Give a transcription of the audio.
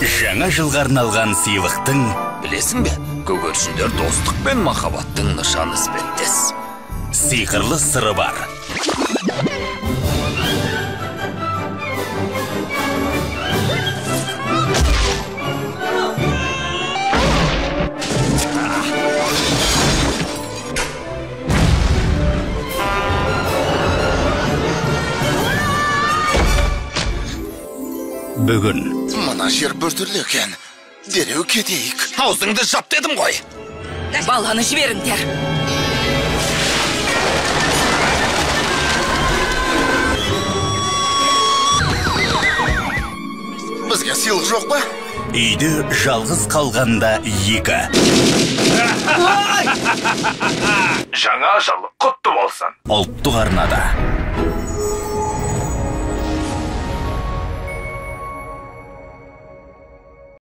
Жаңа жылға арналған сыйлықтың... Білесің бе, көгершіндер достық пен махаббаттың нышаны іспеттес. Сиқырлы сыры бар. Бүгін. Мына жер біртүрлі екен. Дереу кетейік. Аузыңды жап дедім ғой. Баланы жіберіңдер. Бізге сыйлық жоқ па? Үйде жалғыз қалғанда екі. Жаңа жыл құтты болсын. Ұлттық арнада.